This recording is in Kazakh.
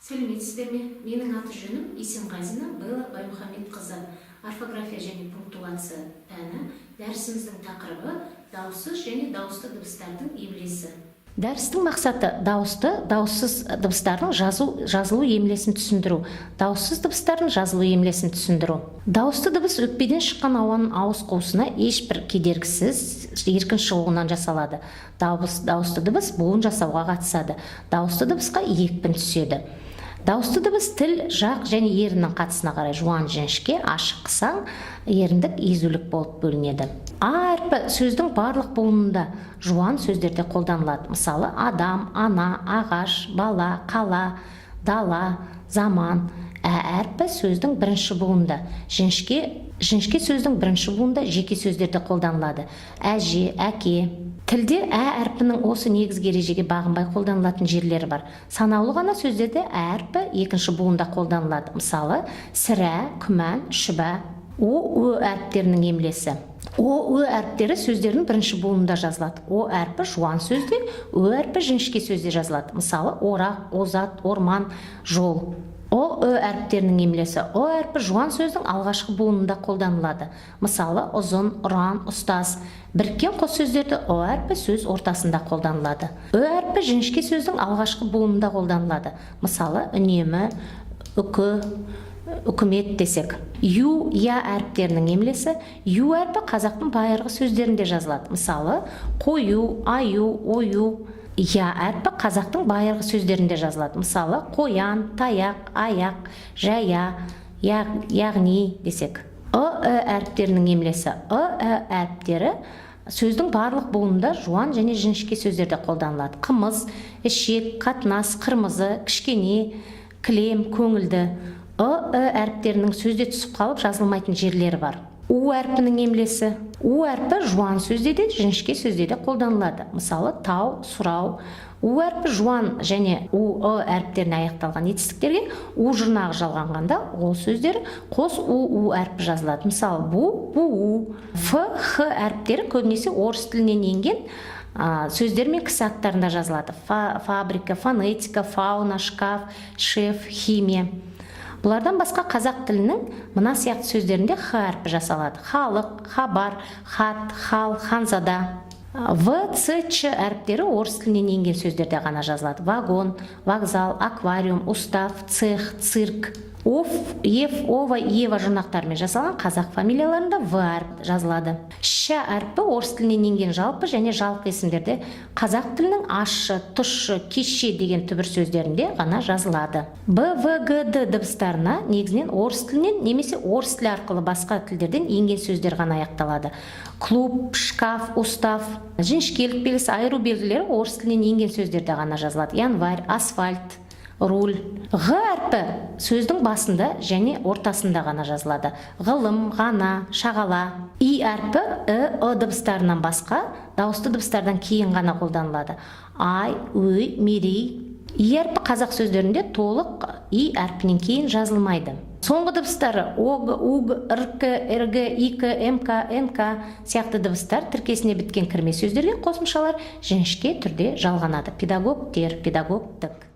Сәлеметсіздер ме? Менің аты жөнім Есенғазина Белла Баймұхамедқызы. Орфография және пунктуация пәні. Дәрісіміздің тақырыбы: дауыссыз және дауысты дыбыстардың емлесі. Дәрістің мақсаты: дауысты, дауыссыз дыбыстардың жазылу емлесін түсіндіру, дауыссыз дыбыстардың жазылу емлесін түсіндіру. Дауысты дыбыс өкпеден шыққан ауаның ауыз қуысына ешбір кедергісіз еркін шығуынан жасалады. Дауысты дыбыс буын жасауға қатысады. Дауысты дыбысқа екпін түседі. Дауысты дыбыс тіл, жақ және еріннің қатысына қарай жуан, жіңішке, ашық, қысаң еріндік, езулік болып бөлінеді. А әрпі сөздің барлық буынында, жуан сөздерде қолданылады. Мысалы, адам, ана, ағаш, бала, қала, дала, заман. Ә әрпі сөздің бірінші буынында, жіңішке сөздің бірінші буынында, жеке сөздерде қолданылады: әже, әке. Тілде ә әрпінің осы негізгі ережеге бағынбай қолданылатын жерлері бар. Санаулы ғана сөздерде ә әрпі екінші буында қолданылады. Мысалы, сірә, күмән, шүбә. О, ө әріптерінің емлесі. О, ө әріптері сөздердің бірінші буынында жазылады. О әрпі жуан сөзде, ө әрпі жіңішке сөзде жазылады. Мысалы, орақ, озат, орман, жол. О, ү әріптерінің емлесі. О әрпі жуан сөздің алғашқы буынында қолданылады. Мысалы, ұзын, ұран, ұстаз. Біріккен қос сөздерде о әрпі сөз ортасында қолданылады. Ү әрпі жіңішке сөздің алғашқы буынында қолданылады. Мысалы, үнемі, үкі, үкімет десек. Ю, я әріптерінің емлесі. Ю әрпі қазақтың байырғы сөздерінде жазылады. Мысалы, қою, аю, ою. Я әрпі қазақтың байырғы сөздерінде жазылады. Мысалы, қоян, таяқ, аяқ, жая, яғни десек. Ы, і әріптерінің емлесі. Ы, і әріптері сөздің барлық буынында, жуан және жіңішке сөздерде қолданылады. Қымыз, ішек, қатынас, қырмызы, кішкене, кілем, көңілді. Ы, і әріптерінің сөзде түсіп қалып жазылмайтын жерлері бар. У әрпінің емлесі. У әрпі жуан сөзде де, жіңішке сөзде де қолданылады. Мысалы, тау, сұрау. У әрпі жуан және у, ы әріптеріне аяқталған етістіктерге у жұрнағы жалғанғанда, ол сөздер қос у, у әрпі жазылады. Мысалы, бу, буу. Ф, х әріптері көбінесе орыс тілінен енген сөздер мен кісі аттарында жазылады. Фабрика, фонетика, фауна, шкаф, шеф, химия. Бұлардан басқа қазақ тілінің мына сияқты сөздерінде х әрпі жасалады: халық, хабар, хат, хал, ханзада. В, ц, ч әріптері орыс тілінен енген сөздерде ғана жазылады: вагон, вокзал, аквариум, устав, цех, цирк. Ов, ев, ова, ева жұрнақтарымен жасалған қазақ фамилияларында в әрпі жазылады. Щ әрпі орыс тілінен енген жалпы және жалқы есімдерде, қазақ тілінің ащы, тұщы, кеше деген түбір сөздерінде ғана жазылады. Б, В, Г, Д дыбыстарына негізінен орыс тілінен немесе орыс тілі арқылы басқа тілдерден енген сөздер ғана аяқталады: клуб, шкаф, устав. Жіңішкелік белгісі, айыру белгілері орыс тілінен енген сөздерде ғана жазылады: январь, асфальт, руль. Ғ әрпі сөздің басында және ортасында ғана жазылады: ғылым, ғана, шағала. И әрпі і, ы дыбыстарынан басқа дауысты дыбыстардан кейін ғана қолданылады: ай, өй, мерей. И әрпі қазақ сөздерінде толық и әрпінен кейін жазылмайды. Соңғы дыбыстары ог, уг, рк, рг, ик, мк, нк сияқты дыбыстар тіркесіне біткен кірме сөздерге қосымшалар жіңішке түрде жалғанады: педагогтер, педагогтік.